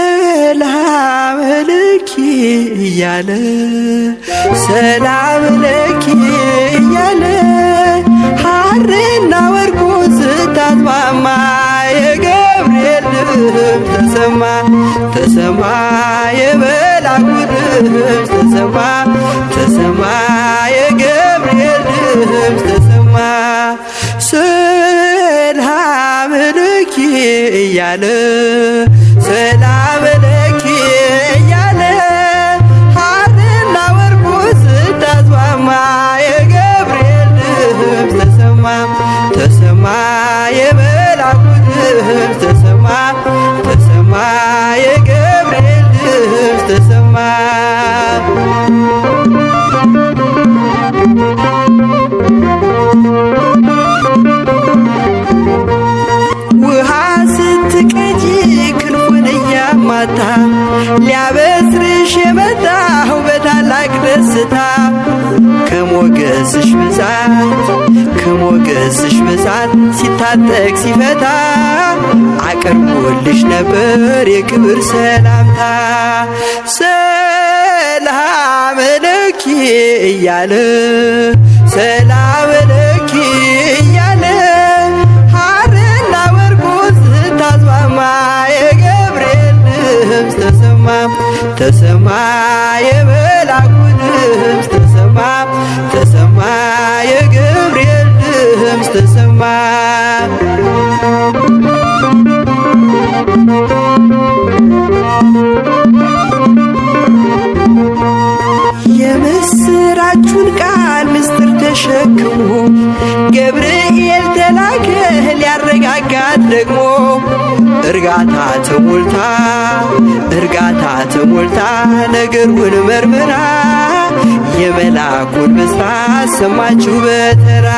ሰላም ለኪ እያለ፣ ሰላም ለኪ እያለ፣ ሐርና ወርቁ ስታስማማ የገብርኤል ድምፅ ተሰማ፣ ተሰማ የመላኩ ድምፅ ተሰማ፣ ተሰማ የገብርኤል ድምፅ ተሰማ። ሰላም ለኪ እያለ፣ ሰላም ለኪ እያለ፣ ሐርና ወርቁ ስታስማማ የገብርኤል ድምፅ ተሰማ፣ ተሰማ የመላኩ ድምፅ ተሰማ፣ ተሰማ የገብርኤል ድምፅ ተሰማ። ውሃ ስትቀጂ ክንፉን እያማታ ሊያበስርሽ የመጣው በታላቅ ደስታ፣ ከሞገስሽ ብዛት፣ ከሞገስሽ ብዛት ሲታጠቅ ሲፈታ አቅርቦልሽ ነበር የክብር ሰላምታ። ሰላም ለኪ እያለ፣ ሰላም ለኪ እያለ፣ ሐርና ወርቁ ስታስማማ የገብርኤል ድምፅ ተሰማ፣ ተሰማ የመላኩ ድምፅ ተሰማ፣ ተሰማ የገብርኤል ድምፅ ተሰማ። የምስራቹን ቃል ምስጢር ተሸክሞ ገብርኤል ተላከ ሊያረጋጋት ደግሞ። እርጋታ ተሞልታ፣ እርጋታ ተሞልታ ነገሩን መርምራ የመላኩን ብስራት ሰማችሁ በተራ።